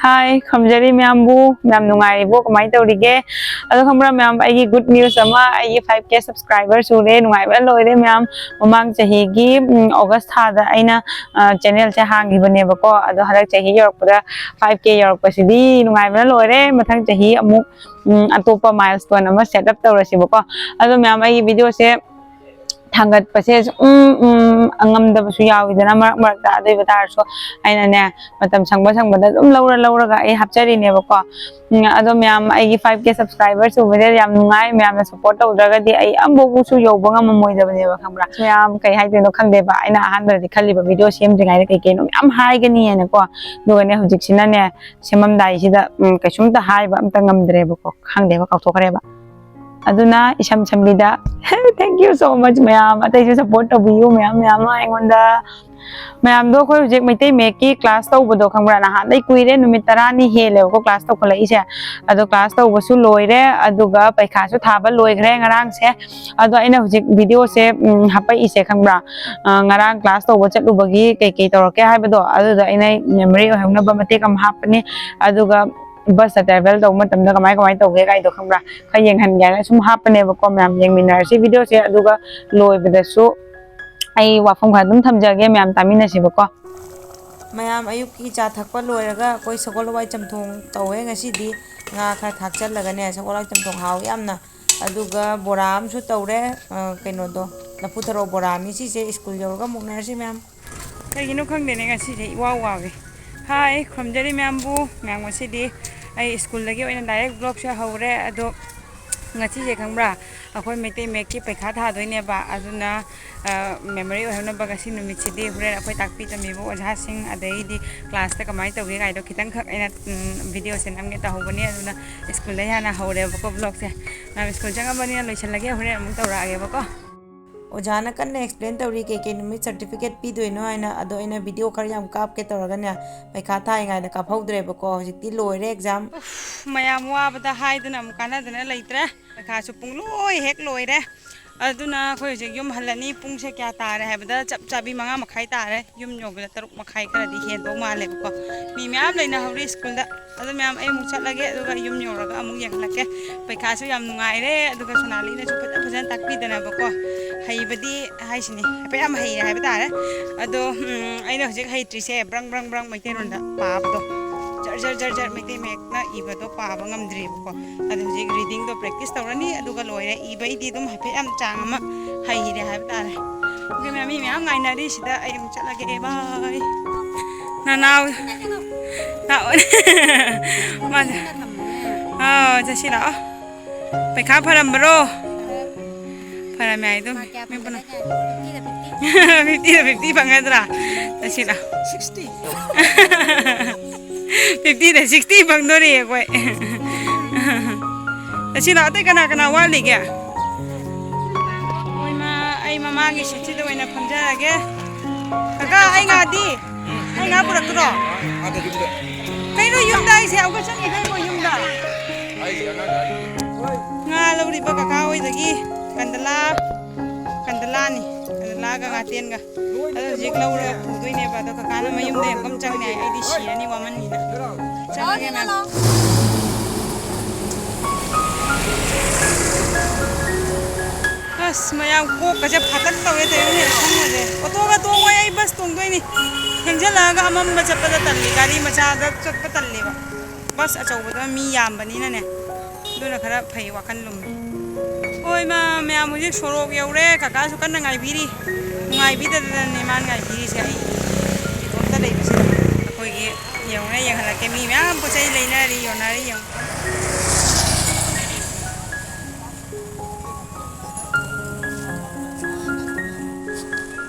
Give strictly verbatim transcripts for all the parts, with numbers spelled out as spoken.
ꯍꯥꯏ, ꯈꯝꯖꯔꯤ ꯃꯌꯥꯝꯕꯨ꯫ ꯃꯌꯥꯝ ꯅꯨꯡꯉꯥꯏꯔꯤꯕꯣ? ꯀꯃꯥꯏꯅ ꯇꯧꯔꯤꯒꯦ? ꯑꯗꯣ ꯈꯪꯕ꯭ꯔꯥ ꯃꯌꯥꯝ, ꯑꯩꯒꯤ good news ꯑꯃ, ꯑꯩꯒꯤ five K subscriber ꯁꯨꯔꯦ꯫ ꯅꯨꯡꯉꯥꯏꯕꯅ ꯂꯣꯏꯔꯦ ꯃꯌꯥꯝ꯫ ꯃꯃꯥꯡ ꯆꯍꯤꯒꯤ, ꯎꯝ, August ꯊꯥꯗ ꯑꯩꯅ, ꯑ, channel ꯁꯦ ꯍꯥꯡꯈꯤꯕꯅꯦꯕꯀꯣ꯫ ꯑꯗꯣ ꯍꯟꯗꯛ ꯆꯍꯤ ꯌꯧꯔꯛꯄꯗ five K ꯌꯧꯔꯛꯄꯁꯤꯗꯤ ꯅꯨꯡꯉꯥꯏꯕꯅ ꯂꯣꯏꯔꯦ꯫ ꯃꯊꯪ ꯆꯍꯤ ꯑꯃꯨꯛ, ꯎꯝ, ꯑꯇꯣꯞꯄ milestone ꯑꯃ set up ꯇꯧꯔꯁꯤꯕꯀꯣ꯫ ꯑꯗꯣ ꯃꯌꯥꯝ, ꯑꯩꯒꯤ video ꯁꯦ ꯊꯥꯡꯒꯠꯄꯁꯦ ꯁꯨꯝ, ꯎꯝ, ꯉꯝꯗꯕꯁꯨ ꯌꯥꯎꯋꯤꯗꯅ ꯃꯔꯛ ꯃꯔꯛꯇ꯫ ꯑꯗꯨ ꯑꯣꯏꯕ ꯇꯥꯔꯁꯨ ꯑꯩꯅꯅꯦ, ꯃꯇꯝ ꯁꯪꯕ ꯁꯪꯕꯗ ꯑꯗꯨꯝ ꯂꯧꯔ ꯂꯧꯔꯒ ꯑꯩ ꯍꯥꯞꯆꯔꯤꯅꯦꯕꯀꯣ꯫ ꯎꯝ, ꯑꯗꯣ ꯃꯌꯥꯝ, ꯑꯩꯒꯤ five K subscriber ꯁꯨꯕꯁꯦ ꯌꯥꯝ ꯅꯨꯡꯉꯥꯏ꯫ ꯃꯌꯥꯝꯅ support ꯇꯧꯗ꯭ꯔꯒꯗꯤ ꯑꯩ ꯑꯝꯐꯥꯎꯁꯨ ꯌꯧꯕ ꯉꯝꯃꯝꯃꯣꯏꯗꯕꯅꯦꯕ, ꯈꯪꯕ꯭ꯔꯥ? ꯃꯌꯥꯝ, ꯀꯩ ꯍꯥꯏꯗꯣꯏꯅꯣ ꯈꯪꯗꯦꯕ꯫ ꯑꯩꯅ ꯑꯍꯥꯟꯕꯗꯗꯤ ꯈꯜꯂꯤꯕ, video ꯁꯦꯝꯗ꯭ꯔꯤꯉꯩꯗ ꯀꯩ ꯀꯩꯅꯣ ꯃꯌꯥꯝ ꯍꯥꯏꯒꯅꯤꯅꯀꯣ꯫ ꯑꯗꯨꯒꯅꯦ, ꯍꯧꯖꯤꯛꯁꯤꯅꯅꯦ, ꯁꯦꯝꯃꯝꯗꯥꯏꯁꯤꯗ, ꯎꯝ, ꯀꯩꯁꯨꯝꯇ ꯍꯥꯏꯕ ꯑꯝꯇ ꯉꯝꯗ꯭ꯔꯦꯕꯀꯣ꯫ ꯈꯪꯗꯦꯕ, ꯀꯥꯎꯊꯣꯛꯈ꯭ꯔꯦꯕ꯫ ꯑꯗꯨꯅ ꯏꯁꯝ ꯁꯝꯕꯤꯗ, thank you so much ꯃꯌꯥꯝ, ꯑꯇꯩꯁꯨ support ꯇꯧꯕꯤꯌꯨ ꯃꯌꯥꯝ ꯃꯌꯥꯝ ꯑꯃ ꯑꯩꯉꯣꯟꯗ꯫ ꯃꯌꯥꯝꯗꯣ, ꯑꯩꯈꯣꯏ ꯍꯧꯖꯤꯛ ꯃꯩꯇꯩ ꯃꯌꯦꯛꯀꯤ class ꯇꯧꯕꯗꯣ ꯈꯪꯕ꯭ꯔꯥ? ꯅꯍꯥꯟꯗꯩ ꯀꯨꯏꯔꯦ, ꯅꯨꯃꯤꯠ ꯇꯔꯥꯅꯤ ꯍꯦꯜꯂꯦꯕꯀꯣ class ꯇꯧꯈꯠꯂꯛꯏꯁꯦ꯫ ꯑꯗꯣ class ꯇꯧꯕꯁꯨ ꯂꯣꯏꯔꯦ, ꯑꯗꯨꯒ ꯄꯩꯈꯥꯁꯨ ꯊꯥꯕ ꯂꯣꯏꯈ꯭ꯔꯦ ꯉꯔꯥꯡꯁꯦ꯫ ꯑꯗꯣ ꯑꯩꯅ ꯍꯧꯖꯤꯛ video ꯁꯦ, ꯎꯝ, ꯍꯥꯄꯛꯏꯁꯦ ꯈꯪꯕ꯭ꯔꯥ? ꯑ, ꯉꯔꯥꯡ class ꯇꯧꯕ ꯆꯠꯂꯨꯕꯒꯤ ꯀꯩꯀꯩ ꯇꯧꯔꯛꯀꯦ ꯍꯥꯏꯕꯗꯣ, ꯑꯗꯨꯗꯣ ꯑꯩꯅ memory ꯑꯣꯏꯍꯧꯅꯕ ꯃꯇꯦꯛ ꯑꯃ ꯍꯥꯞꯄꯅꯤ꯫ ꯑꯗꯨꯒ bus ꯇ travel ꯇꯧꯕ ꯃꯇꯝꯗ ꯀꯃꯥꯏ ꯀꯃꯥꯏ ꯇꯧꯒꯦ ꯀꯥꯏꯗꯣ ꯈꯪꯕ꯭ꯔꯥ? ꯈꯔ ꯌꯦꯡꯍꯟꯒꯦ ꯍꯥꯏꯅ ꯁꯨꯝ ꯍꯥꯞꯄꯅꯦꯕꯀꯣ꯫ ꯃꯌꯥꯝ ꯌꯦꯡꯃꯤꯟꯅꯔꯁꯤ video ꯁꯦ, ꯑꯗꯨꯒ ꯂꯣꯏꯕꯗꯁꯨ ꯑꯩ ꯋꯥꯐꯝ ꯈꯔ ꯑꯗꯨꯝ ꯊꯝꯖꯒꯦ, ꯃꯌꯥꯝ ꯇꯥꯃꯤꯟꯅꯁꯦꯕꯀꯣ꯫ ꯃꯌꯥꯝ, ꯑꯌꯨꯛꯀꯤ ꯆꯥ ꯊꯛꯄ ꯂꯣꯏꯔꯒ ꯑꯩꯈꯣꯏ ꯁꯒꯣꯜ ꯍꯋꯥꯏ ꯆꯝꯊꯣꯡ ꯇꯧꯋꯦ ꯉꯁꯤꯗꯤ꯫ ꯉꯥ ꯈꯔ ꯊꯥꯛꯆꯜꯂꯒꯅꯦ, ꯁꯒꯣꯜ ꯍꯋꯥꯏ ꯆꯝꯊꯣꯡ ꯍꯥꯎꯋꯤ ꯌꯥꯝꯅ꯫ ꯑꯗꯨꯒ ꯕꯣꯔꯥ ꯑꯃꯁꯨ ꯇꯧꯔꯦ, ꯑ, ꯀꯩꯅꯣꯗꯣ, ꯂꯐꯨ ꯊꯔꯣ ꯕꯣꯔꯥꯅꯤ ꯁꯤꯁꯦ꯫ ꯁ꯭ꯀꯨꯜ ꯌꯧꯔꯒ ꯑꯃꯨꯛ ꯎꯅꯔꯁꯤ ꯃꯌꯥꯝ꯫ ꯀꯩꯒꯤꯅꯣ ꯈꯪꯗꯦꯅꯦ, ꯉꯁꯤꯁꯦ ꯏꯋꯥ ꯋꯥꯋꯦ꯫ ꯍꯥꯏ, ꯈꯨꯔꯨꯝꯖꯔꯤ ꯃꯌꯥꯝꯕꯨ꯫ ꯃꯌꯥꯝ, ꯉꯁꯤꯗꯤ ꯑꯩ ꯁ꯭ꯀꯨꯜꯗꯒꯤ ꯑꯣꯏꯅ direct vlog ꯁꯦ ꯍꯧꯔꯦ꯫ ꯑꯗꯣ ꯉꯁꯤꯁꯦ ꯈꯪꯕ꯭ꯔꯥ, ꯑꯩꯈꯣꯏ ꯃꯩꯇꯩ ꯃꯌꯦꯛꯀꯤ ꯄꯩꯈꯥ ꯊꯥꯗꯣꯏꯅꯦꯕ꯫ ꯑꯗꯨꯅ, ꯑ, memory ꯑꯣꯏꯍꯧꯅꯕ ꯉꯁꯤ ꯅꯨꯃꯤꯠꯁꯤꯗꯤ ꯍꯣꯔꯦꯟ ꯑꯩꯈꯣꯏ ꯇꯥꯛꯄꯤ ꯇꯝꯕꯤꯕ ꯑꯣꯖꯥꯁꯤꯡ, ꯑꯗꯩꯗꯤ class ꯇ ꯀꯃꯥꯏꯅ ꯇꯧꯒꯦ ꯀꯥꯏꯗꯣ ꯈꯤꯇꯪꯈꯛ ꯑꯩꯅ, ꯎꯝ, video ꯁꯦ ꯅꯝꯒꯦ ꯇꯧꯍꯧꯕꯅꯦ꯫ ꯑꯗꯨꯅ ꯁ꯭ꯀꯨꯜꯗꯩ ꯍꯥꯟꯅ ꯍꯧꯔꯦꯕꯀꯣ vlog ꯁꯦ꯫ ꯃꯌꯥꯝ, ꯁ꯭ꯀꯨꯜ ꯆꯪꯉꯕꯅꯤꯅ ꯂꯣꯏꯁꯤꯜꯂꯒꯦ, ꯍꯣꯔꯦꯟ ꯑꯃꯨꯛ ꯇꯧꯔꯛꯑꯒꯦꯕꯀꯣ꯫ ꯑꯣꯖꯥꯅ ꯀꯟꯅ explain ꯇꯧꯔꯤ, ꯀꯩ ꯀꯩ ꯅꯨꯃꯤꯠ certificate ꯄꯤꯗꯣꯏꯅꯣ ꯍꯥꯏꯅ꯫ ꯑꯗꯣ ꯑꯩꯅ video ꯈꯔ ꯌꯥꯝ ꯀꯥꯞꯀꯦ ꯇꯧꯔꯒꯅꯦ, ꯄꯩꯈꯥ ꯊꯥꯏꯉꯩꯗ ꯀꯥꯞꯍꯧꯗ꯭ꯔꯦꯕꯀꯣ꯫ ꯍꯧꯖꯤꯛꯇꯤ ꯂꯣꯏꯔꯦ exam꯫ ꯎꯐ, ꯃꯌꯥꯝ ꯋꯥꯕꯗ ꯍꯥꯏꯗꯨꯅ ꯑꯃꯨꯛ ꯀꯥꯟꯅꯗꯅ ꯂꯩꯇ꯭ꯔꯦ꯫ ꯄꯩꯈꯥꯁꯨ ꯄꯨꯡꯂꯣꯏ ꯍꯦꯛ ꯂꯣꯏꯔꯦ꯫ ꯑꯗꯨꯅ ꯑꯩꯈꯣꯏ ꯍꯧꯖꯤꯛ ꯌꯨꯝ ꯍꯜꯂꯅꯤ꯫ ꯄꯨꯡꯁꯦ ꯀꯌꯥ ꯇꯥꯔꯦ ꯍꯥꯏꯕꯗ, ꯆꯞ ꯆꯥꯕꯤ ꯃꯉꯥ ꯃꯈꯥꯏ ꯇꯥꯔꯦ꯫ ꯌꯨꯝ ꯌꯧꯕꯗ ꯇꯔꯨꯛ ꯃꯈꯥꯏ ꯈꯔꯗꯤ ꯍꯦꯟꯗꯧ ꯃꯥꯜꯂꯦꯕꯀꯣ꯫ ꯃꯤ ꯃꯌꯥꯝ ꯂꯩꯅꯍꯧꯔꯤ ꯁ꯭ꯀꯨꯜꯗ꯫ ꯑꯗꯨ ꯃꯌꯥꯝ, ꯑꯩ ꯑꯃꯨꯛ ꯆꯠꯂꯒꯦ, ꯑꯗꯨꯒ ꯌꯨꯝ ꯌꯧꯔꯒ ꯑꯃꯨꯛ ꯌꯦꯡꯍꯜꯂꯛꯀꯦ꯫ ꯄꯩꯈꯥꯁꯨ ꯌꯥꯝ ꯅꯨꯡꯉꯥꯏꯔꯦ, ꯑꯗꯨꯒ ꯁꯣꯅꯥꯂꯤꯅꯁꯨ ꯐꯖ ꯐꯖꯅ ꯇꯥꯛꯄꯤꯗꯅꯕꯀꯣ꯫ ꯍꯩꯕꯗꯤ ꯍꯥꯏꯁꯤꯅꯤ, ꯍꯥꯏꯐꯦꯠ ꯌꯥꯝ ꯍꯩꯔꯦ ꯍꯥꯏꯕ ꯇꯥꯔꯦ꯫ ꯑꯗꯣ, ꯎꯝ, ꯑꯩꯅ ꯍꯧꯖꯤꯛ ꯍꯩꯇ꯭ꯔꯤꯁꯦ ꯕ꯭ꯔꯪ ꯕ꯭ꯔꯪ ꯕ꯭ꯔꯪ ꯃꯩꯇꯩꯂꯣꯟꯗ ꯄꯥꯕꯗꯣ, ꯖꯔ ꯖꯔ ꯖꯔ ꯖꯔ ꯃꯩꯇꯩ ꯃꯌꯦꯛꯅ ꯏꯕꯗꯣ ꯄꯥꯕ ꯉꯝꯗ꯭ꯔꯤꯕꯀꯣ꯫ ꯑꯗꯣ ꯍꯧꯖꯤꯛ ꯔꯤꯗꯤꯡꯗꯣ ꯄ꯭ꯔꯦꯛꯇꯤꯁ ꯇꯧꯔꯅꯤ, ꯑꯗꯨꯒ ꯂꯣꯏꯔꯦ꯫ ꯏꯕꯩꯗꯤ ꯑꯗꯨꯝ ꯍꯥꯏꯐꯦꯠ ꯌꯥꯝ ꯆꯥꯡ ꯑꯃ ꯍꯩꯔꯦ ꯍꯥꯏꯕ ꯇꯥꯔꯦ꯫ ꯑꯣꯀꯦ ꯃꯌꯥꯝ, ꯃꯤ ꯃꯌꯥꯝ ꯉꯥꯏꯅꯔꯤ ꯁꯤꯗ, ꯑꯩ ꯑꯃꯨꯛ ꯆꯠꯂꯒꯦ꯫ ꯕꯥꯏ꯫ ꯅꯅꯥꯎ ꯂꯥꯛꯑꯣ꯫ ꯃꯥꯁꯦ꯫ ꯑꯥ, ꯆꯠꯁꯤ ꯂꯥꯛꯑꯣ꯫ ꯄꯩꯈꯥ ꯐꯔꯝꯕ꯭ꯔꯣ? ꯐꯔꯝꯃꯦ ꯍꯥꯏ ꯑꯗꯨꯝ꯫ ꯃꯤ ꯄꯨꯟꯅ꯫ ꯐꯤꯐꯇꯤꯗ ꯐꯤꯐꯇꯤ ꯐꯪꯒꯗ꯭ꯔꯥ? ꯆꯠꯁꯤ ꯂꯥꯛꯑꯣ꯫ ꯁꯤꯛꯁꯇꯤ꯫ ꯐꯤꯐꯇꯤꯗ ꯁꯤꯛꯁꯇꯤ ꯐꯪꯗꯣꯔꯤ ꯑꯩꯈꯣꯏ꯫ ꯆꯠꯁꯤ ꯂꯥꯛꯑꯣ꯫ ꯑꯇꯩ ꯀꯅꯥ ꯀꯅꯥ ꯋꯥꯠꯂꯤꯒꯦ? ꯍꯣꯏ, ꯃꯥ, ꯑꯩ ꯃꯃꯥꯡꯒꯤ ꯁꯤꯠꯁꯤꯗ ꯑꯣꯏꯅ ꯐꯝꯖꯔꯒꯦ꯫ ꯀꯀꯥ, ꯑꯩ ꯉꯥꯗꯤ? ꯑꯩ ꯉꯥ ꯄꯨꯔꯛꯇ꯭ꯔꯣ? ꯑꯥꯗ ꯌꯨꯝꯗ꯫ ꯀꯩꯅꯣ ꯌꯨꯝꯗ ꯍꯥꯏꯁꯦ? ꯑꯃꯨꯛꯀ ꯆꯠꯈꯤꯗꯣꯏ ꯀꯣ ꯌꯨꯝꯗ? ꯑꯩ ꯑꯉꯥꯡ ꯉꯥꯏꯔꯤ꯫ ꯉꯥ ꯂꯧꯔꯤꯕ ꯀꯀꯥ ꯍꯣꯏꯗꯒꯤ ꯀꯟꯗꯂꯥ, ꯀꯟꯗꯂꯥꯅꯤ꯫ ꯀꯟꯗꯂꯥꯒ ꯉꯥꯇꯦꯟꯒ꯫ ꯑꯗꯣ ꯍꯧꯖꯤꯛ ꯂꯧꯔꯒ ꯄꯨꯗꯣꯏꯅꯦꯕ꯫ ꯑꯗꯣ ꯀꯀꯥꯅ ꯃꯌꯨꯝꯗ ꯌꯥꯝ ꯀꯝ ꯆꯪꯉꯦ ꯍꯥꯏ꯫ ꯑꯩꯗꯤ ꯁꯤꯔꯅꯤ ꯋꯥꯃꯟꯅꯤꯅ꯫ ꯆꯪꯉꯒꯦ ꯃꯌꯥꯝ꯫ ꯑꯁ, ꯃꯌꯥꯝ ꯀꯣꯛꯀꯁꯦ ꯐꯥꯇꯛ ꯇꯧꯋꯦ ꯇꯧꯔꯤꯁꯦ, ꯁꯝꯒꯁꯦ꯫ ꯑꯣꯇꯣꯒ ꯇꯣꯡꯉꯣꯏ, ꯑꯩ ꯕꯁ ꯇꯣꯡꯗꯣꯏꯅꯤ꯫ ꯊꯦꯡꯖꯤꯜꯂꯛꯑꯒ ꯑꯃꯝꯕ ꯆꯠꯄꯗ ꯇꯜꯂꯤ, ꯒꯥꯔꯤ ꯃꯆꯥꯗ ꯆꯠꯄ ꯇꯜꯂꯦꯕ꯫ ꯕꯁ ꯑꯆꯧꯕꯗ ꯃꯤ ꯌꯥꯝꯕꯅꯤꯅꯅꯦ, ꯑꯗꯨꯅ ꯈꯔ ꯐꯩ, ꯋꯥꯈꯜ ꯂꯨꯝꯃꯤ꯫ ꯍꯣꯏ, ꯃꯥ, ꯃꯌꯥꯝ ꯍꯧꯖꯤꯛ ꯁꯣꯔꯣꯛ ꯌꯧꯔꯦ꯫ ꯀꯀꯥꯁꯨ ꯀꯟꯅ ꯉꯥꯏꯕꯤꯔꯤ꯫ ꯅꯨꯡꯉꯥꯏꯕꯤꯗꯗꯅꯅꯦ ꯃꯥꯅ ꯉꯥꯏꯕꯤꯔꯤꯁꯦ꯫ ꯑꯩ ꯏꯇꯣꯝꯇ ꯂꯩꯕꯁꯤꯗ꯫ ꯑꯩꯈꯣꯏꯒꯤ ꯌꯦꯡꯉꯨꯅꯦ, ꯌꯦꯡꯍꯜꯂꯛꯀꯦ꯫ ꯃꯤ ꯃꯌꯥꯝ ꯄꯣꯠ ꯆꯩ ꯂꯩꯅꯔꯤ, ꯌꯣꯟꯅꯔꯤ ꯌꯦꯡꯉꯨ꯫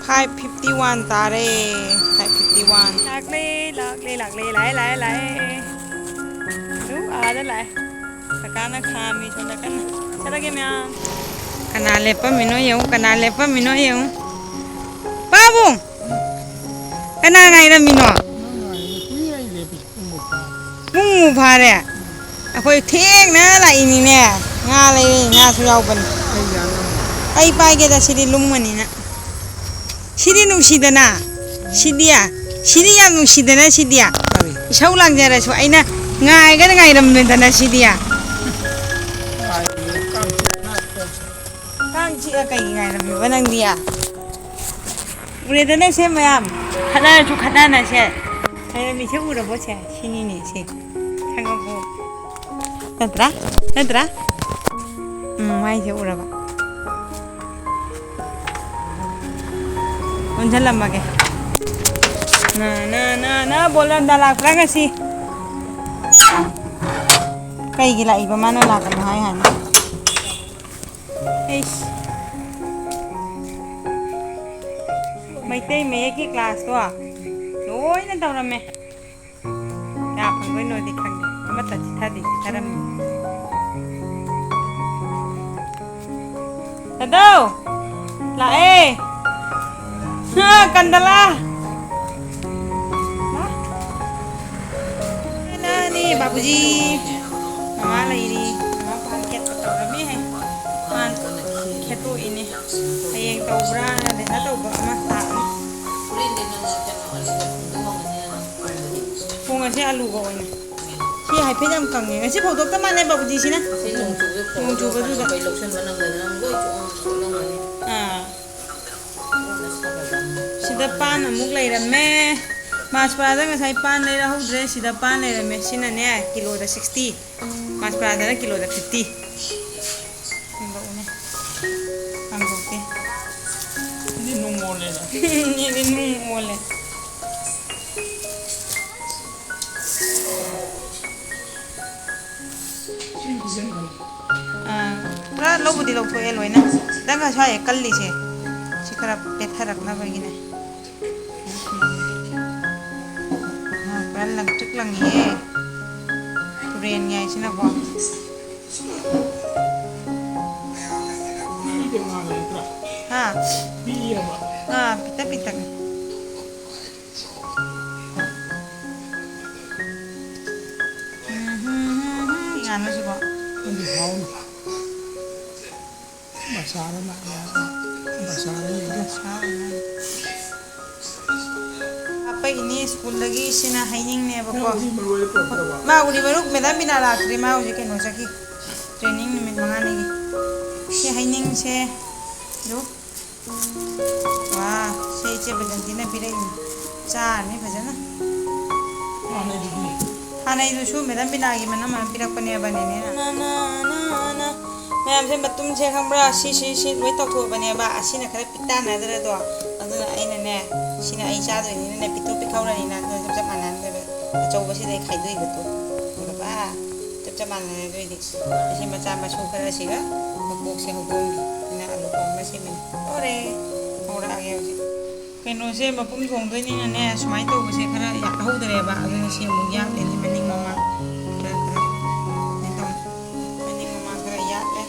ꯐꯥꯏꯚ ꯐꯤꯐꯇꯤ ꯋꯥꯟ ꯇꯥꯔꯦ꯫ Five fifty one. ꯂꯥꯛꯂꯦ, ꯂꯥꯛꯂꯦ, ꯂꯥꯛꯂꯦ, ꯂꯥꯛꯑꯦ, ꯂꯥꯛꯑꯦ, ꯂꯥꯛꯑꯦ꯫ ꯑꯗꯨ ꯑꯥꯗ ꯂꯥꯛꯑꯦ꯫ ꯀꯀꯥꯅ ꯈꯥꯝꯃꯤ ꯁꯣꯝ ꯅꯥꯀꯟꯅ꯫ ꯆꯠꯂꯒꯦ ꯃꯌꯥꯝ꯫ ꯀꯅꯥ ꯂꯦꯞꯄꯝꯃꯤꯅꯣ ꯌꯦꯡꯉꯨ, ꯀꯅꯥ ꯂꯦꯞꯄꯝꯃꯤꯅꯣ ꯌꯦꯡꯉꯨ꯫ ꯄꯥꯕꯨꯡ! ꯀꯅꯥ ꯉꯥꯏꯔꯝꯃꯤꯅꯣ? ꯄꯨꯡꯃꯨ ꯐꯥꯔꯦ꯫ ꯑꯩꯈꯣꯏ ꯊꯦꯡꯅ ꯂꯥꯛꯏꯅꯤꯅꯦ꯫ ꯉꯥ ꯂꯩꯔꯦ, ꯉꯥꯁꯨ ꯌꯥꯎꯕꯅꯤ꯫ ꯑꯩ ꯄꯥꯏꯒꯦꯗ, ꯁꯤꯗꯤ ꯂꯨꯝꯃꯅꯤꯅ꯫ ꯁꯤꯗꯤ ꯅꯨꯡꯁꯤꯗꯅ, ꯁꯤꯗꯤ, ꯁꯤꯗꯤ ꯌꯥꯝ ꯅꯨꯡꯁꯤꯗꯅ, ꯁꯤꯗꯤ꯫ ꯀꯔꯤ? ꯏꯁꯧ ꯂꯥꯡꯖꯔꯁꯨ ꯑꯩꯅ ꯉꯥꯏꯒꯗ ꯉꯥꯏꯔꯝꯃꯦꯗꯅ, ꯁꯤꯗꯤ꯫ ꯀꯥꯡ ꯆꯤꯛꯑ ꯀꯩꯒꯤ ꯉꯥꯏꯔꯝꯃꯤꯕ ꯅꯪꯗꯤ? ꯎꯔꯦꯗꯅ ꯁꯦ ꯃꯌꯥꯝ, ꯈꯠꯅꯔꯁꯨ ꯈꯠꯅꯅꯁꯦ ꯉꯥꯏꯔꯝꯃꯤꯁꯦ ꯎꯔꯕꯣ? ꯁꯦ, ꯁꯤꯅꯤꯅꯦ ꯁꯦ, ꯈꯪꯉꯕꯣ? ꯅꯠꯇ꯭ꯔꯥ? ꯅꯠꯇ꯭ꯔꯥ? ꯎꯝ, ꯃꯥꯏꯁꯦ ꯎꯔꯕ? ꯑꯣꯟꯁꯤꯜꯂꯝꯃꯒꯦ꯫ ꯅ, ꯅ, ꯅ, ꯅ, ꯕꯣꯂꯟꯗ ꯂꯥꯛꯄ꯭ꯔꯥ ꯉꯁꯤ? ꯀꯩꯒꯤ ꯂꯥꯛꯏꯕ? ꯃꯥꯅ ꯂꯥꯛꯀꯅꯨ ꯍꯥꯏ ꯍꯥꯏꯅ꯫ ꯑꯩꯁ꯫ ꯃꯩꯇꯩ ꯃꯌꯦꯛꯀꯤ ꯀ꯭ꯂꯥꯁꯇꯣ ꯂꯣꯏꯅ ꯇꯧꯔꯝꯃꯦ꯫ ꯀꯌꯥ ꯐꯪꯗꯣꯏꯅꯣꯗꯤ ꯈꯪꯗꯦ꯫ ꯑꯃꯠꯇ ꯆꯤꯊꯗꯤ ꯆꯤꯊꯔꯝꯃꯤ꯫ ꯗꯥꯗꯥꯎ! ꯂꯥꯛꯑꯦ! ꯍꯥ, ꯀꯟꯗꯂꯥ! ꯂꯥꯛꯑꯦ, ꯕꯥꯕꯨꯖꯤ꯫ ꯃꯃꯥ ꯂꯩꯔꯤ꯫ ꯃꯃꯥ ꯐꯥꯟ ꯈꯦꯠꯄ ꯇꯧꯔꯝꯃꯤ ꯍꯥꯏ꯫ ꯐꯥꯟ ꯈꯦꯠꯇꯣꯛꯏꯅꯦ꯫ ꯍꯌꯦꯡ ꯇꯧꯕ꯭ꯔꯥ, ꯂꯩꯍꯥ ꯇꯧꯕ ꯑꯃ ꯂꯥꯛꯑꯅꯤ꯫ ꯊꯣꯡꯉꯁꯦ ꯑꯂꯨꯒ ꯑꯣꯏꯅ꯫ ꯁꯤ ꯍꯥꯏꯐꯦꯠ ꯌꯥꯝ ꯀꯪꯉꯦ꯫ ꯉꯁꯤ ꯐꯧꯗꯣꯛꯇ ꯃꯥꯜꯂꯦ ꯕꯥꯕꯨꯖꯤꯁꯤꯅ꯫ ꯉꯁꯤ ꯅꯣꯡ ꯆꯨꯕꯗꯨꯗ ꯅꯣꯡ ꯆꯨꯕꯗꯨꯗ꯫ ꯂꯧꯁꯟꯕ ꯅꯪꯗꯗꯅ ꯂꯣꯏ ꯆꯣꯠꯂꯝꯃꯅꯤ꯫ ꯑꯥ꯫ ꯁꯤꯗ ꯄꯥꯟ ꯑꯃꯨꯛ ꯂꯩꯔꯝꯃꯦ꯫ ꯃꯥꯁꯄꯥꯗ ꯉꯁꯥꯏ ꯄꯥꯟ ꯂꯩꯔꯍꯧꯗ꯭ꯔꯦ꯫ ꯁꯤꯗ ꯄꯥꯟ ꯂꯩꯔꯝꯃꯦ꯫ ꯁꯤꯅꯅꯦ, ꯀꯤꯂꯣꯗ sixty꯫ ꯃꯥꯁꯄꯥꯗꯅ ꯀꯤꯂꯣꯗ fifty꯫ ꯍꯦꯟꯒꯠꯂꯨꯅꯦ꯫ ꯍꯥꯡꯗꯣꯛꯀꯦ꯫ ꯁꯤꯗꯤ ꯅꯨꯡ ꯑꯣꯜꯂꯦꯗ꯫ ꯁꯤꯗꯤ ꯅꯨꯡ ꯑꯣꯜꯂꯦ꯫ ꯑꯥ, ꯄꯨꯔꯥ ꯂꯧꯕꯨꯗꯤ ꯂꯧꯊꯣꯛꯑꯦ ꯂꯣꯏꯅ꯫ ꯈꯤꯇꯪ ꯈꯔ ꯁ꯭ꯋꯥꯏ ꯀꯜꯂꯤꯁꯦ, ꯁꯤ ꯈꯔ ꯄꯦꯠꯊꯔꯛꯅꯕꯒꯤꯅꯦ꯫ ꯑꯥ, ꯄꯨꯔꯥ ꯂꯪꯇ꯭ꯔꯤꯛ ꯂꯪꯉꯤꯍꯦ꯫ ꯇꯨꯔꯦꯟ ꯌꯥꯏꯁꯤꯅꯀꯣ꯫ ꯍꯥ? ꯑꯥ, ꯄꯤꯛꯇꯛ ꯄꯤꯛꯇꯛꯅꯤ꯫ ꯎꯝ, ꯍꯨꯝ, ꯍꯨꯝ, ꯍꯨꯝ, ꯉꯥꯅꯨꯁꯤꯕꯣ꯫ ꯕꯖꯥꯔ ꯑꯃ ꯌꯥꯗ꯭ꯔꯣ? ꯕꯖꯥꯔ ꯌꯦꯡꯒꯦ꯫ ꯕꯖꯥꯔ ꯑꯃ꯫ ꯑꯄꯩ ꯏꯅꯦ ꯁ꯭ꯀꯨꯜꯗꯒꯤ ꯁꯤꯅ ꯍꯩꯅꯤꯡꯅꯦꯕꯀꯣ꯫ ꯅꯪ ꯎꯔꯤ ꯃꯔꯨ ꯑꯩ ꯄꯨꯔꯛꯇ꯭ꯔꯕꯣ? ꯃꯥ ꯎꯔꯤ ꯃꯔꯨ, ꯃꯦꯗꯥꯝ ꯕꯤꯅꯥ ꯂꯥꯛꯇ꯭ꯔꯤ, ꯃꯥ ꯍꯧꯖꯤꯛ ꯀꯩꯅꯣ ꯆꯠꯈꯤ, ꯇ꯭ꯔꯦꯅꯤꯡ ꯅꯨꯃꯤꯠ ꯃꯉꯥꯅꯤꯒꯤ꯫ ꯁꯤ ꯍꯩꯅꯤꯡꯁꯦ, ꯗꯨ꯫ ꯋꯥ, ꯁꯤ ꯏꯆꯦ ꯕꯁꯟꯇꯤꯅ ꯄꯤꯔꯛꯏꯅꯤ꯫ ꯆꯥꯔꯅꯤ ꯐꯖꯅ꯫ ꯍꯥꯟꯅꯩꯗꯨꯁꯨ ꯃꯦꯗꯥꯝ ꯕꯤꯅꯥꯒꯤ ꯃꯅꯝ ꯑꯃ ꯄꯤꯔꯛꯄꯅꯦꯕ ꯅꯦꯅꯦꯅ꯫ ꯅ, ꯅ, ꯅ, ꯅ꯫ ꯃꯌꯥꯝꯁꯦ ꯃꯇꯨꯝꯁꯦ ꯈꯪꯕ꯭ꯔꯥ? ꯁꯤ, ꯁꯤ, ꯁꯤ ꯂꯣꯏ ꯇꯧꯊꯣꯛꯑꯕꯅꯦꯕ꯫ ꯑꯁꯤꯅ ꯈꯔ ꯄꯤꯛ ꯇꯥꯟꯅꯗ꯭ꯔꯗꯣ꯫ ꯑꯗꯨꯅ ꯑꯩꯅꯅꯦ, ꯁꯤꯅ ꯑꯩ ꯆꯥꯗꯣꯏꯅꯤꯅꯅꯦ, ꯄꯤꯛꯇ꯭ꯔꯨ ꯄꯤꯛꯍꯧꯔꯅꯤꯅ ꯑꯗꯨꯅ ꯆꯞ ꯆꯞ ꯃꯥꯟꯅꯍꯟꯗꯣꯏꯕ꯫ ꯑꯆꯧꯕꯁꯤꯗ ꯑꯩ ꯈꯥꯏꯗꯣꯛꯏꯕꯗꯣ꯫ ꯎꯔꯕ? ꯆꯞ ꯆꯞ ꯃꯥꯟꯅꯔꯦ ꯑꯗꯨꯏꯗꯤ꯫ ꯑꯁꯤ ꯃꯆꯥ ꯃꯁꯨ ꯈꯔꯁꯤꯒ ꯃꯀꯣꯛꯁꯦ ꯍꯧꯗꯣꯛꯑꯝꯒꯦ꯫ ꯑꯩꯅ ꯑꯂꯨ ꯄꯥꯝꯕ ꯁꯦꯝꯃꯤꯅꯦ꯫ ꯂꯣꯏꯔꯦ꯫ ꯍꯧꯔꯛꯑꯒꯦ ꯍꯧꯖꯤꯛ꯫ ꯀꯩꯅꯣꯁꯦ ꯃꯄꯨꯝ ꯊꯣꯡꯗꯣꯏꯅꯤꯅꯅꯦ, ꯁꯨꯃꯥꯏꯅ ꯇꯧꯕꯁꯦ ꯈꯔ ꯌꯥꯛꯍꯧꯗ꯭ꯔꯦꯕ꯫ ꯑꯗꯨꯅ ꯁꯤ ꯑꯃꯨꯛ ꯌꯥꯛꯂꯤꯅꯤ, ꯃꯅꯤꯡ ꯃꯃꯥꯡ ꯈꯔ ꯈꯔ꯫ ꯁꯨꯃꯥꯏꯅ ꯇꯧꯅꯤ꯫ ꯃꯅꯤꯡ ꯃꯃꯥꯡ ꯈꯔ ꯌꯥꯛꯂꯦ꯫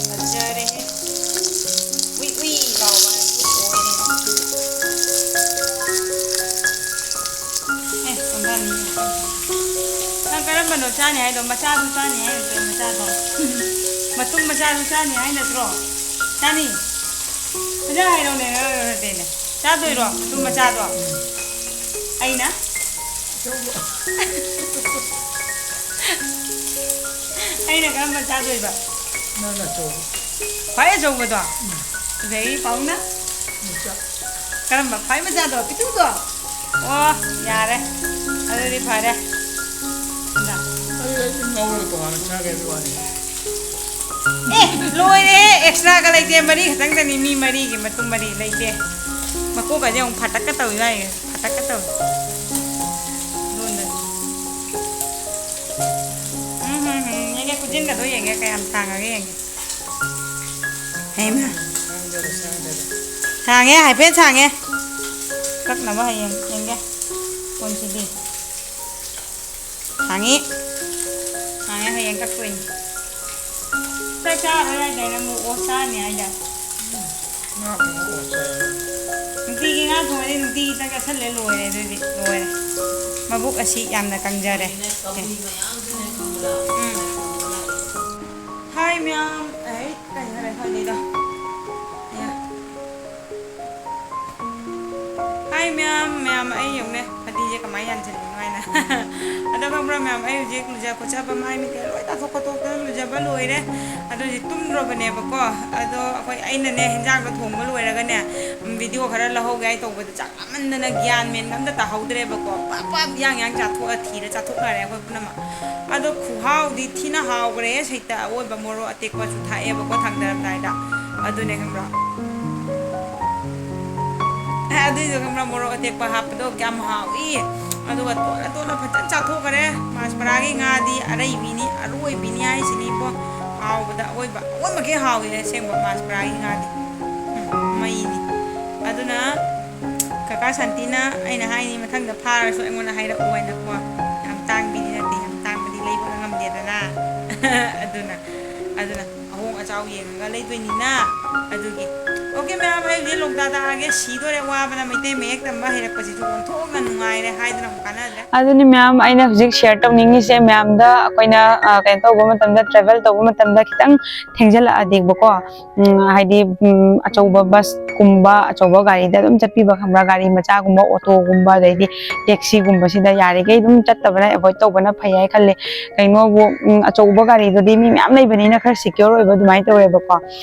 ꯐꯖꯔꯦꯍꯦ꯫ ꯎꯏ ꯎꯏ ꯂꯥꯎꯕ ꯍꯥꯏꯕꯗꯨ ꯑꯣꯏꯔꯦ꯫ ꯑꯦ, ꯑꯣꯟꯊꯅꯤ꯫ ꯅꯪ ꯀꯔꯝꯕꯅꯣ ꯆꯥꯅꯤ ꯍꯥꯏꯗꯣ? ꯃꯆꯥꯗꯨ ꯆꯥꯅꯤ ꯍꯥꯏ ꯅꯠꯇ꯭ꯔꯣ? ꯃꯆꯥꯗꯣ꯫ ꯃꯇꯨꯝ ꯃꯆꯥꯗꯨ ꯆꯥꯅꯤ ꯍꯥꯏ ꯅꯠꯇ꯭ꯔꯣ? ꯆꯥꯅꯤ? ꯐꯖꯅ ꯍꯥꯏꯔꯣꯅꯦ, ꯅꯪ ꯅꯠꯇꯦꯅꯦ꯫ ꯆꯥꯗꯣꯏꯔꯣ ꯃꯇꯨꯝ ꯃꯆꯥꯗꯣ? ꯑꯩꯅ? ꯑꯩꯅ ꯀꯔꯝꯕ ꯆꯥꯗꯣꯏꯕ? ꯅꯪꯅ ꯑꯆꯧꯕ꯫ ꯈ꯭ꯋꯥꯏ ꯑꯆꯧꯕꯗꯣ? ꯎꯝ꯫ ꯑꯗꯩ ꯄꯥꯎꯅ? ꯃꯆꯥ꯫ ꯀꯔꯝꯕ? ꯈ꯭ꯋꯥꯏ ꯃꯆꯥꯗꯣ? ꯄꯤꯛꯇ꯭ꯔꯨꯗꯣ? ꯑꯣ, ꯌꯥꯔꯦ꯫ ꯑꯗꯨꯗꯤ ꯐꯔꯦ꯫ ꯏꯟꯗꯥ꯫ ꯑꯩ, ꯑꯩꯗꯤ ꯉꯧꯔꯒ ꯇꯣꯉꯥꯟꯅ ꯆꯥꯒꯦ ꯍꯥꯏꯕꯒꯤ ꯋꯥꯅꯤ꯫ ꯑꯦ, ꯂꯣꯏꯔꯦꯍꯦ! ꯑꯦꯛꯁꯇ꯭ꯔꯥꯒ ꯂꯩꯇꯦ꯫ ꯃꯔꯤ ꯈꯛꯇꯪꯗꯅꯤ, ꯃꯤ ꯃꯔꯤꯒꯤ ꯃꯇꯨꯝ ꯃꯔꯤ ꯂꯩꯇꯦ꯫ ꯃꯀꯣꯛꯀꯁꯦ ꯑꯃꯨꯛ ꯐꯥꯇꯛꯀ ꯇꯧꯏ ꯃꯥꯏꯁꯦ꯫ ꯐꯥꯇꯛꯀ ꯇꯧꯏ꯫ ꯂꯣꯟꯗꯅꯤ꯫ ꯎꯝ, ꯎꯝ, ꯎꯝ꯫ ꯌꯦꯡꯒꯦ, ꯈꯨꯖꯤꯟꯒꯗꯣ ꯌꯦꯡꯒꯦ, ꯀꯌꯥꯝ ꯁꯥꯡꯉꯒꯦ ꯌꯦꯡꯒꯦ꯫ ꯍꯩꯃꯥ꯫ ꯁꯥꯡꯗꯦꯗ, ꯁꯥꯡꯗꯦꯗ꯫ ꯁꯥꯡꯉꯦ, ꯍꯥꯏꯐꯦꯠ ꯁꯥꯡꯉꯦ꯫ ꯀꯛꯅꯕ ꯍꯌꯦꯡ ꯌꯦꯡꯒꯦ꯫ ꯀꯣꯟꯁꯤꯗꯤ꯫ ꯁꯥꯡꯉꯤ꯫ ꯁꯥꯡꯉꯤ꯫ ꯍꯌꯦꯡ ꯀꯛꯇꯣꯏꯅꯤ꯫ ꯆꯥꯛ ꯆꯥꯔꯣꯏ ꯍꯥꯏꯗꯥꯏꯅꯦ? ꯑꯃꯨꯛ ꯑꯣ ꯆꯥꯔꯅꯤ ꯍꯥꯏꯗꯥꯏ? ꯅꯨꯡꯇꯤꯒꯤ ꯉꯥ ꯊꯣꯡꯉꯗꯤ ꯅꯨꯡꯇꯤꯒꯤ ꯆꯥꯛ ꯆꯥꯁꯜꯂꯦ, ꯂꯣꯏꯔꯦ ꯑꯗꯨꯗꯤ, ꯂꯣꯏꯔꯦ꯫ ꯃꯕꯨꯛ ꯑꯁꯤ ꯌꯥꯝꯅ ꯀꯪꯖꯔꯦ꯫ ꯎꯝ꯫ ꯍꯥꯏ ꯃꯌꯥꯝ꯫ ꯑꯩ ꯀꯩ ꯍꯥꯏꯔꯦ ꯈꯪꯗꯦꯗ꯫ ꯑꯌꯥ꯫ ꯍꯥꯏ ꯃꯌꯥꯝ, ꯃꯌꯥꯝ ꯑꯩ ꯌꯦꯡꯉꯨꯅꯦ, ꯐꯗꯤꯁꯦ ꯀꯃꯥꯏꯅ ꯌꯥꯟꯁꯤꯜꯂꯤꯅꯣ ꯍꯥꯏꯅ꯫ ꯑꯗꯣ ꯈꯪꯕ꯭ꯔꯥ ꯃꯌꯥꯝ, ꯑꯩ ꯍꯧꯖꯤꯛ ꯂꯨꯖ ꯈꯣꯠꯆꯕ, ꯃꯥꯏ ꯃꯤꯠ ꯂꯣꯏ ꯇꯥꯊꯣꯛ ꯈꯣꯠꯇꯣꯛꯇꯅ ꯂꯨꯖꯕ ꯂꯣꯏꯔꯦ꯫ ꯑꯗꯣ ꯍꯧꯖꯤꯛ ꯇꯨꯝꯗ꯭ꯔꯣꯕꯅꯦꯕꯀꯣ꯫ ꯑꯗꯣ ꯑꯩꯈꯣꯏ, ꯑꯩꯅꯅꯦ ꯍꯦꯟꯖꯥꯡꯗꯣ ꯊꯣꯡꯕ ꯂꯣꯏꯔꯒꯅꯦ, ꯎꯝ, ꯚꯤꯗꯤꯑꯣ ꯈꯔ ꯂꯧꯍꯧꯒꯦ ꯍꯥꯏ ꯇꯧꯕꯗ ꯆꯥꯛ ꯂꯥꯝꯃꯟꯗꯅ ꯒ꯭ꯌꯥꯟ ꯃꯦꯟꯒ ꯑꯝꯇ ꯇꯥꯍꯧꯗ꯭ꯔꯦꯕꯀꯣ꯫ ꯄꯥꯞ ꯄꯥꯞ ꯌꯥꯡ ꯌꯥꯡ ꯆꯥꯊꯣꯛꯑ ꯊꯤꯔ ꯆꯥꯊꯣꯛꯅꯔꯦ ꯑꯩꯈꯣꯏ ꯄꯨꯝꯅꯃꯛ꯫ ꯑꯗꯣ ꯈꯨꯍꯥꯎꯗꯤ ꯊꯤꯅ ꯍꯥꯎꯈ꯭ꯔꯦ꯫ ꯁꯩꯇ ꯑꯋꯣꯏꯕ ꯃꯣꯔꯣꯛ ꯑꯇꯦꯛꯄꯁꯨ ꯊꯥꯛꯑꯦꯕꯀꯣ ꯊꯥꯡꯗꯔꯝꯗꯥꯏꯗ꯫ ꯑꯗꯨꯅꯦ ꯈꯪꯕ꯭ꯔꯣ? ꯑꯦ, ꯑꯗꯨꯏꯗꯣ ꯈꯪꯕ꯭ꯔꯥ? ꯃꯣꯔꯣꯛ ꯑꯇꯦꯛꯄ ꯍꯥꯞꯄꯗꯣ ꯀꯌꯥꯝ ꯍꯥꯎꯏ꯫ ꯑꯗꯨꯒ ꯇꯣꯠꯂ ꯇꯣꯠꯂ ꯐꯖꯅ ꯆꯥꯊꯣꯛꯈꯔꯦ꯫ ꯃꯥꯁꯄꯔꯥꯒꯤ ꯉꯥꯗꯤ ꯑꯔꯩꯕꯤꯅꯤ, ꯑꯔꯣꯏꯕꯤꯅꯤ ꯍꯥꯏꯁꯤꯅꯤ ꯏꯕꯣ꯫ ꯍꯥꯎꯕꯗ ꯑꯋꯣꯏꯕ, ꯑꯋꯣꯏꯕꯈꯩ ꯍꯥꯎꯏ ꯑꯁꯦꯡꯕ ꯃꯥꯁꯄꯔꯥꯒꯤ ꯉꯥꯗꯤ꯫ ꯎꯝ, ꯃꯩꯅꯤ꯫ ꯑꯗꯨꯅ ꯀꯀꯥ ꯁꯥꯟꯇꯤꯅ ꯑꯩꯅ ꯍꯥꯏꯅꯤ, ꯃꯊꯪꯗ ꯐꯥꯔꯁꯨ ꯑꯩꯉꯣꯟꯗ ꯍꯥꯏꯔꯛꯑꯣ ꯍꯥꯏꯅꯀꯣ꯫ ꯌꯥꯝ ꯇꯥꯡꯕꯤꯗꯤ ꯅꯠꯇꯦ, ꯌꯥꯝ ꯇꯥꯡꯕꯗꯤ ꯂꯩꯕ ꯉꯝꯗꯦꯗꯅ꯫ ꯑꯗꯨꯅ, ꯑꯗꯨꯅ ꯑꯍꯣꯡ ꯑꯆꯥꯎ ꯌꯦꯡꯉꯒ ꯂꯩꯗꯣꯏꯅꯤꯅ꯫ ꯑꯗꯨꯒꯤ, ꯑꯣꯀꯦ ꯃꯌꯥꯝ, ꯑꯩ ꯍꯧꯖꯤꯛ ꯂꯣꯡꯗꯥ ꯇꯥꯛꯑꯒꯦ꯫ ꯁꯤꯗꯣꯔꯦ ꯋꯥꯕꯅ, ꯃꯩꯇꯩ ꯃꯌꯦꯛ ꯇꯝꯕ ꯍꯩꯔꯛꯄꯁꯤꯁꯨ ꯑꯣꯟꯊꯣꯛꯅ ꯅꯨꯡꯉꯥꯏꯔꯦ ꯍꯥꯏꯗꯅ ꯑꯃꯨꯛ ꯀꯥꯟꯅꯗ꯭ꯔꯦ꯫ ꯑꯗꯨꯅꯤ ꯃꯌꯥꯝ, ꯑꯩꯅ ꯍꯧꯖꯤꯛ ꯁꯤꯌꯔ ꯇꯧꯅꯤꯡꯉꯤꯁꯦ ꯃꯌꯥꯝꯗ, ꯑꯩꯈꯣꯏꯅ, ꯑ, ꯀꯩꯅꯣ ꯇꯧꯕ ꯃꯇꯝꯗ, ꯇ꯭ꯔꯦꯚꯦꯜ ꯇꯧꯕ ꯃꯇꯝꯗ ꯈꯤꯇꯪ ꯊꯦꯡꯖꯤꯜꯂꯛꯑꯗꯤꯕꯀꯣ, ꯎꯝ, ꯍꯥꯏꯗꯤ, ꯎꯝ, ꯑꯆꯧꯕ ꯕꯁꯀꯨꯝꯕ, ꯑꯆꯧꯕ ꯒꯥꯔꯤꯗ ꯑꯗꯨꯝ ꯆꯠꯄꯤꯕ ꯈꯪꯕ꯭ꯔꯥ? ꯒꯥꯔꯤ ꯃꯆꯥꯒꯨꯝꯕ, ꯑꯣꯇꯣꯒꯨꯝꯕ, ꯑꯗꯩꯗꯤ ꯇꯦꯛꯁꯤꯒꯨꯝꯕꯁꯤꯗ ꯌꯥꯔꯤꯈꯩ ꯑꯗꯨꯝ ꯆꯠꯇꯕꯅ, ꯑꯦꯚꯣꯏꯗ ꯇꯧꯕꯅ ꯐꯩ ꯍꯥꯏ ꯈꯜꯂꯦ꯫ ꯀꯩꯅꯣꯕꯨ, ꯎꯝ, ꯑꯆꯧꯕ ꯒꯥꯔꯤꯗꯨꯗꯤ ꯃꯤ ꯃꯌꯥꯝ ꯂꯩꯕꯅꯤꯅ ꯈꯔ ꯁꯦꯀ꯭ꯌꯣꯔ ꯑꯣꯏꯕ ꯑꯗꯨꯃꯥꯏꯅ ꯇꯧꯋꯦꯕꯀꯣ꯫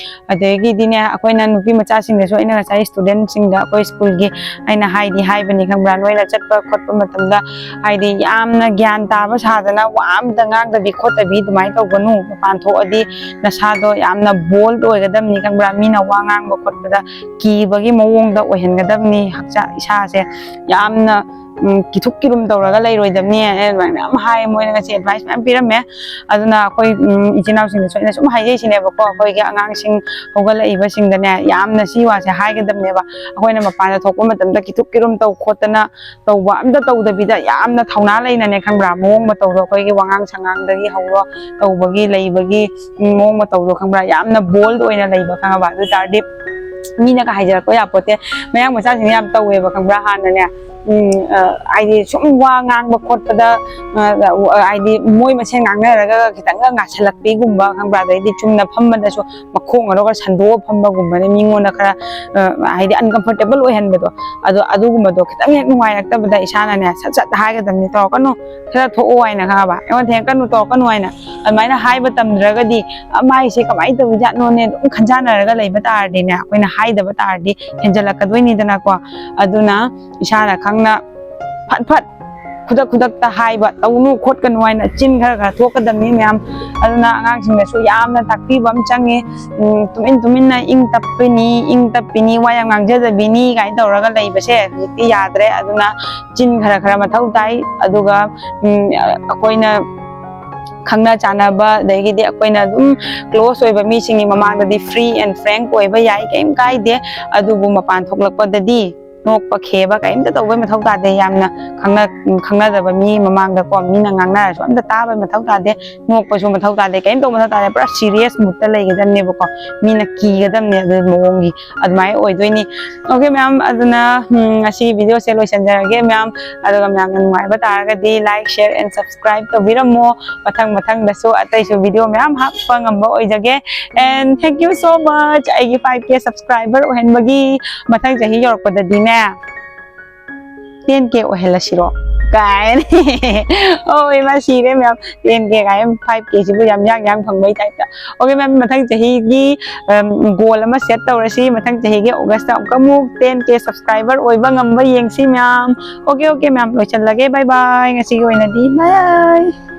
ꯑꯗꯒꯤꯗꯤꯅꯦ, ꯑꯩꯈꯣꯏꯅ ꯅꯨꯄꯤ ꯃꯆꯥꯁꯤꯡꯗꯁꯨ ꯑꯩꯅ ꯉꯁꯥꯏ ꯁ꯭ꯇꯨꯗꯦꯟꯠꯁꯤꯡꯗ, ꯑꯩꯈꯣꯏ ꯁ꯭ꯀꯨꯜꯒꯤ ꯑꯩꯅ ꯍꯥꯏꯗꯤ ꯍꯥꯏꯕꯅꯤ ꯈꯪꯕ꯭ꯔꯥ? ꯅꯣꯏꯅ ꯆꯠꯄ ꯈꯣꯠꯄ ꯃꯇꯝꯗ ꯍꯥꯏꯗꯤ ꯌꯥꯝꯅ ꯒ꯭ꯌꯥꯟ ꯇꯥꯕ ꯁꯥꯗꯅ, ꯋꯥ ꯑꯝꯇ ꯉꯥꯡꯗꯕꯤ ꯈꯣꯠꯇꯕꯤ ꯑꯗꯨꯃꯥꯏꯅ ꯇꯧꯒꯅꯨ꯫ ꯃꯄꯥꯟ ꯊꯣꯛꯑꯗꯤ ꯅꯁꯥꯗꯣ ꯌꯥꯝꯅ ꯕꯣꯜꯗ ꯑꯣꯏꯒꯗꯕꯅꯤ ꯈꯪꯕ꯭ꯔꯥ? ꯃꯤꯅ ꯋꯥ ꯉꯥꯡꯕ ꯈꯣꯠꯄꯗ ꯀꯤꯕꯒꯤ ꯃꯑꯣꯡꯗ ꯑꯣꯏꯍꯟꯒꯗꯕꯅꯤ꯫ ꯍꯛꯆꯥꯡ, ꯏꯁꯥꯁꯦ ꯌꯥꯝꯅ ꯎꯝ, ꯀꯤꯊꯨꯛ ꯀꯤꯔꯨꯝ ꯇꯧꯔꯒ ꯂꯩꯔꯣꯏꯗꯕꯅꯤ, ꯑꯗꯨꯃꯥꯏꯅ ꯃꯌꯥꯝ ꯍꯥꯏ꯫ ꯃꯣꯏꯅ ꯉꯁꯤ ꯑꯦꯗꯚꯥꯏꯁ ꯃꯌꯥꯝ ꯄꯤꯔꯝꯃꯦ꯫ ꯑꯗꯨꯅ ꯑꯩꯈꯣꯏ, ꯎꯝ, ꯏꯆꯤꯟ ꯏꯅꯥꯎꯁꯤꯡꯗꯁꯨ ꯑꯩꯅ ꯁꯨꯝ ꯍꯥꯏꯖꯩꯁꯤꯅꯦꯕꯀꯣ, ꯑꯩꯈꯣꯏꯒꯤ ꯑꯉꯥꯡꯁꯤꯡ ꯍꯧꯒꯠꯂꯛꯏꯕꯁꯤꯡꯗꯅꯦ ꯌꯥꯝꯅ ꯁꯤ ꯋꯥꯁꯦ ꯍꯥꯏꯒꯗꯕꯅꯦꯕ꯫ ꯑꯩꯈꯣꯏꯅ ꯃꯄꯥꯟꯗ ꯊꯣꯛꯄ ꯃꯇꯝꯗ ꯀꯤꯊꯨꯛ ꯀꯤꯔꯨꯝ ꯇꯧ ꯈꯣꯠꯇꯅ ꯇꯧꯕ ꯑꯝꯇ ꯇꯧꯗꯕꯤꯗ ꯌꯥꯝꯅ ꯊꯧꯅꯥ ꯂꯩꯅꯅꯦ, ꯈꯪꯕ꯭ꯔꯥ? ꯃꯑꯣꯡ ꯃꯇꯧꯗꯣ, ꯑꯩꯈꯣꯏꯒꯤ ꯋꯥꯉꯥꯡ ꯁꯉꯥꯡꯗꯒꯤ ꯍꯧꯔꯣ, ꯇꯧꯕꯒꯤ, ꯂꯩꯕꯒꯤ, ꯎꯝ, ꯃꯑꯣꯡ ꯃꯇꯧꯗꯣ, ꯈꯪꯕ꯭ꯔꯥ? ꯌꯥꯝꯅ ꯕꯣꯜꯗ ꯑꯣꯏꯅ ꯂꯩꯕ, ꯈꯪꯉꯕ? ꯑꯗꯨ ꯑꯣꯏ ꯇꯥꯔꯗꯤ ꯃꯤꯅꯒ ꯍꯥꯏꯖꯔꯛꯄ ꯌꯥꯄꯣꯠꯇꯦ꯫ ꯃꯌꯥꯡ ꯃꯆꯥꯁꯤꯡꯅ ꯌꯥꯝ ꯇꯧꯋꯦꯕ, ꯈꯪꯕ꯭ꯔꯥ? ꯍꯥꯟꯅꯅꯦ, ꯎꯝ, ꯑ, ꯍꯥꯏꯗꯤ ꯁꯨꯝ ꯋꯥ ꯉꯥꯡꯕ ꯈꯣꯠꯄꯗ, ꯑ, ꯑ, ꯍꯥꯏꯗꯤ ꯃꯣꯏ ꯃꯁꯦꯟ ꯉꯥꯡꯅꯔꯒ ꯈꯤꯇꯪꯒ ꯉꯥꯁꯜꯂꯛꯄꯤꯒꯨꯝꯕ, ꯈꯪꯕ꯭ꯔꯥ? ꯑꯗꯩꯗꯤ ꯆꯨꯝꯅ ꯐꯝꯕꯗꯁꯨ ꯃꯈꯣꯡ ꯈꯔꯒ ꯁꯟꯗꯣꯛꯑ ꯐꯝꯕꯒꯨꯝꯕꯅ ꯃꯤꯉꯣꯟꯗ ꯈꯔ, ꯑ, ꯍꯥꯏꯗꯤ ꯑꯟꯀꯝꯐꯣꯔꯇꯦꯕꯜ ꯑꯣꯏꯍꯟꯕꯗꯣ, ꯑꯗꯣ ꯑꯗꯨꯒꯨꯝꯕꯗꯣ ꯈꯤꯇꯪ ꯍꯦꯛ ꯅꯨꯡꯉꯥꯏꯔꯛꯇꯕꯗ ꯏꯁꯥꯅꯅꯦ ꯁꯠ ꯁꯠ ꯍꯥꯏꯒꯗꯕꯅꯤ, "ꯇꯧꯔꯛꯀꯅꯨ, ꯈꯔ ꯊꯣꯛꯑꯣ" ꯍꯥꯏꯅ, ꯈꯪꯉꯕ? "ꯑꯩꯉꯣꯟꯗ ꯊꯦꯡꯉꯛꯀꯅꯨ, ꯇꯧꯔꯛꯀꯅꯨ" ꯍꯥꯏꯅ ꯑꯗꯨꯃꯥꯏꯅ ꯍꯥꯏꯕ ꯇꯝꯗ꯭ꯔꯒꯗꯤ, "ꯑ, ꯃꯥꯏꯁꯦ ꯀꯃꯥꯏꯅ ꯇꯧꯔꯤꯖꯥꯠꯅꯣꯅꯦ?" ꯑꯗꯨꯝ ꯈꯟꯖꯥꯟꯅꯔꯒ ꯂꯩꯕ ꯇꯥꯔꯗꯤꯅꯦ, ꯑꯩꯈꯣꯏꯅ ꯍꯥꯏꯗꯕ ꯇꯥꯔꯗꯤ ꯍꯦꯟꯖꯜꯂꯛꯀꯗꯣꯏꯅꯤꯗꯅꯀꯣ꯫ ꯑꯗꯨꯅ ꯏꯁꯥꯅ ꯈꯪꯅ ꯐꯠ ꯐꯠ ꯈꯨꯗꯛ ꯈꯨꯗꯛꯇ ꯍꯥꯏꯕ, "ꯇꯧꯅꯨ ꯈꯣꯠꯀꯅꯨ" ꯍꯥꯏꯅ ꯆꯤꯟ ꯈꯔ ꯈꯔ ꯊꯣꯛꯀꯗꯕꯅꯤ ꯃꯌꯥꯝ꯫ ꯑꯗꯨꯅ ꯑꯉꯥꯡꯁꯤꯡꯗꯁꯨ ꯌꯥꯝꯅ ꯇꯥꯛꯄꯤꯕ ꯑꯃ ꯆꯪꯉꯤ꯫ ꯎꯝ, ꯇꯨꯃꯤꯟ ꯇꯨꯃꯤꯟꯅ ꯏꯪ ꯇꯞꯄꯤꯅꯤ, ꯏꯪ ꯇꯞꯄꯤꯅꯤ, ꯋꯥ ꯌꯥꯝ ꯉꯥꯡꯖꯗꯕꯤꯅꯤ ꯀꯥꯏꯅ ꯇꯧꯔꯒ ꯂꯩꯕꯁꯦ ꯍꯧꯖꯤꯛꯇꯤ ꯌꯥꯗ꯭ꯔꯦ꯫ ꯑꯗꯨꯅ ꯆꯤꯟ ꯈꯔ ꯈꯔ ꯃꯊꯧ ꯇꯥꯏ꯫ ꯑꯗꯨꯒ, ꯎꯝ, ꯑꯩꯈꯣꯏꯅ ꯈꯪꯅ ꯆꯥꯟꯅꯕ, ꯑꯗꯒꯤꯗꯤ ꯑꯩꯈꯣꯏꯅ ꯑꯗꯨꯝ ꯀ꯭ꯂꯣꯁ ꯑꯣꯏꯕ ꯃꯤꯁꯤꯡꯒꯤ ꯃꯃꯥꯡꯗꯗꯤ ꯐ꯭ꯔꯤ ꯑꯦꯟ ꯐ꯭ꯔꯦꯡꯛ ꯑꯣꯏꯕ ꯌꯥꯏ, ꯀꯩꯝ ꯀꯥꯏꯗꯦ꯫ ꯑꯗꯨꯕꯨ ꯃꯄꯥꯟ ꯊꯣꯛꯂꯛꯄꯗꯗꯤ ꯅꯣꯛꯄ ꯈꯦꯕ ꯀꯩꯝꯇ ꯇꯧꯕꯩ ꯃꯊꯧ ꯇꯥꯗꯦ꯫ ꯌꯥꯝꯅ ꯈꯪꯅ-, ꯈꯪꯅꯗꯕ ꯃꯤ ꯃꯃꯥꯡꯗꯀꯣ, ꯃꯤꯅ ꯉꯥꯡꯅꯔꯁꯨ ꯑꯝꯇ ꯇꯥꯕꯩ ꯃꯊꯧ ꯇꯥꯗꯦ, ꯅꯣꯛꯄꯁꯨ ꯃꯊꯧ ꯇꯥꯗꯦ, ꯀꯩꯝ ꯇꯧꯕ ꯃꯊꯧ ꯇꯥꯗꯦ꯫ ꯄꯨꯔꯥ ꯁꯤꯔꯤꯌꯁ ꯃꯨꯠꯇ ꯂꯩꯒꯗꯕꯅꯦꯕꯀꯣ, ꯃꯤꯅ ꯀꯤꯒꯗꯕꯅꯦ ꯑꯗꯨ ꯃꯑꯣꯡꯒꯤ꯫ ꯑꯗꯨꯃꯥꯏꯅ ꯑꯣꯏꯗꯣꯏꯅꯤ꯫ ꯑꯣꯀꯦ ꯃꯌꯥꯝ, ꯑꯗꯨꯅ, ꯎꯝ, ꯉꯁꯤ ꯚꯤꯗꯤꯑꯣꯁꯦ ꯂꯣꯏꯁꯤꯟꯖꯔꯒꯦ ꯃꯌꯥꯝ꯫ ꯑꯗꯨꯒ ꯃꯌꯥꯝꯅ ꯅꯨꯡꯉꯥꯏꯕ ꯇꯥꯔꯒꯗꯤ like, share and subscribe ꯇꯧꯕꯤꯔꯝꯃꯣ꯫ ꯃꯊꯪ ꯃꯊꯪꯗꯁꯨ ꯑꯇꯩꯁꯨ ꯚꯤꯗꯤꯑꯣ ꯃꯌꯥꯝ ꯍꯥꯞꯄ ꯉꯝꯕ ꯑꯣꯏꯖꯒꯦ꯫ And thank you so much ꯑꯩꯒꯤ five K subscriber ꯑꯣꯏꯍꯟꯕꯒꯤ꯫ ꯃꯊꯪ ꯆꯍꯤ ꯌꯧꯔꯛꯄꯗꯗꯤꯅꯦ, ten K ꯑꯣꯏꯍꯜꯂꯁꯤꯔꯣ ꯀꯥꯏꯅ꯫ ꯑꯣ, ꯏꯃꯥ, ꯁꯤꯔꯦ ꯃꯌꯥꯝ꯫ Ten K ꯀꯥꯏꯅ, five K ꯁꯤꯕꯨ ꯌꯥꯝ ꯌꯥꯡ ꯌꯥꯡ ꯐꯪꯕꯩ ꯇꯥꯏꯞꯇ꯫ ꯑꯣꯀꯦ ꯃꯌꯥꯝ, ꯃꯊꯪ ꯆꯍꯤꯒꯤ, ꯎꯝ, ꯒꯣꯜ ꯑꯃ ꯁꯦꯠ ꯇꯧꯔꯁꯤ꯫ ꯃꯊꯪ ꯆꯍꯤꯒꯤ ꯑꯣꯒꯁꯇ ꯑꯃꯨꯛꯀ ꯑꯃꯨꯛ ten K subscriber ꯑꯣꯏꯕ ꯉꯝꯕ ꯌꯦꯡꯁꯤ ꯃꯌꯥꯝ꯫ ꯑꯣꯀꯦ, ꯑꯣꯀꯦ ꯃꯌꯥꯝ, ꯂꯣꯏꯁꯤꯜꯂꯒꯦ꯫ Bye bye꯫ ꯉꯁꯤꯒꯤ ꯑꯣꯏꯅꯗꯤ bye꯫